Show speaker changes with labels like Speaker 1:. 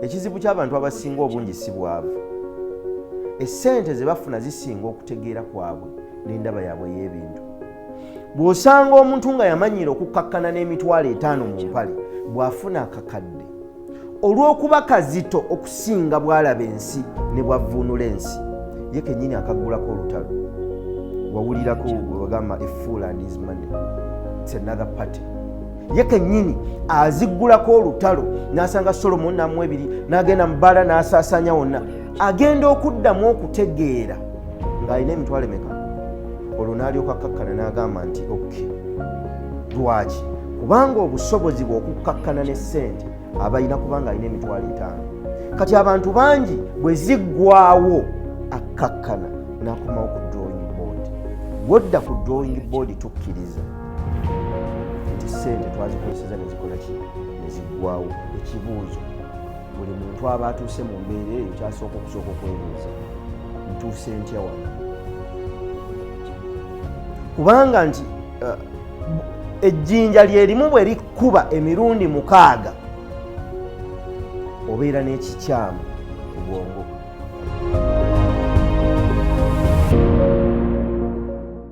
Speaker 1: Ekizibu ky'abantu abasinga obungi si bwavu. Essente ze bafuna zisinga okutegeera kwabwe n'endaba yaabwe ey'ebintu. Bw'osanga omuntu nga yamanyiira okukkakkana n'emitwalo etaano mu mpale, bw'afuna akakadde olw'okuba kazito okusinga bw'alaba ensi ne bw'avvuunula ensi, ye kennyini akaggulako olutalo. Wawulirako webagamba a fool and his money, it's another party. Ye kennyini aziggulako olutalo n'asanga Solomon n'amuwa ebiri, n'agenda mu bbaala n'asaasaanya wonna, agenda okuddamu okutegeera ng'alina emitwalo emeka, olwo n'alyoka akkakkana n'agamba nti okay. Lwaki? Kubanga obusobozi bw'okukkakkana ne ssente aba alina kubanga alina emitwalo etaano. Kati abantu bangi bwe ziggwawo akkakkana n'akomawo ku drawing board. Bw'odda ku drawing board, tukkiriza nti ssente twazikozeseza ne zikola ki? Ne ziggwawo. Ekibuuzo buli muntu aba atuuse mu mbeera eyo kyasooka okusooka okwebuuza, ntuuse ntya wano? Kubanga nti ejjinja lyerimu bwe likkuba emirundi mukaaga, obeera n'ekikyamu ku bwongo.